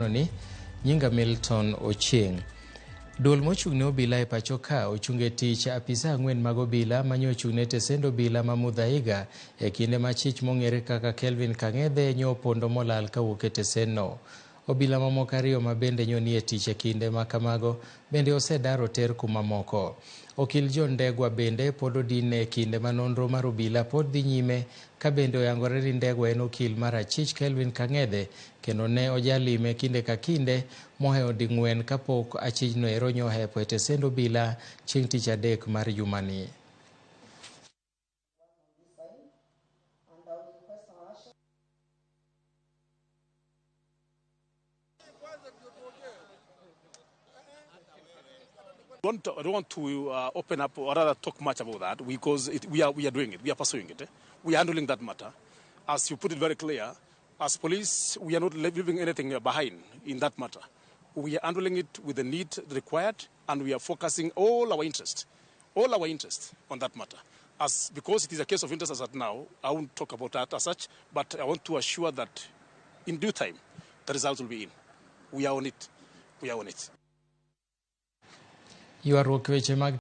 otienoni. Nyinga Milton Ochieng'. Duol mochung' ne obila e pacho ka ochung' e tich apisa ang'wen mag obila manyo ochung' ne tesend obila ma Muthaiga e kinde ma chich mong'ere kaka Kelvin Kang'ethe nyo opondo molal kawuok e tesenno. Obila mamoko ariyo ma bende nyo nie tich e kinde ma kamago bende osedar oter kuma moko. Okil John Ndegwa bende pod odinne e kinde ma nonro mar obila pod dhi nyime ka bende oyangore ni Ndegwa en okil mar achich Kelvin Kang'ethe kendo ne ojalime kinde ka kinde mohewo ding'wen kapok achijno ero nyo ohepo e tesend obila chieng' tich adek mar jumani. I don't want to open up or rather talk much about that because we are doing it, we are pursuing it. Eh? We are handling that matter. As you put it very clear, as police, we are not leaving anything behind in that matter. We are handling it with the need required, and we are focusing all our interest on that matter. As because it is a case of interest as at now, I won't talk about that as such, but I want to assure that in due time, the results will be in. We are on it. We are on it. Ywaruok weche mag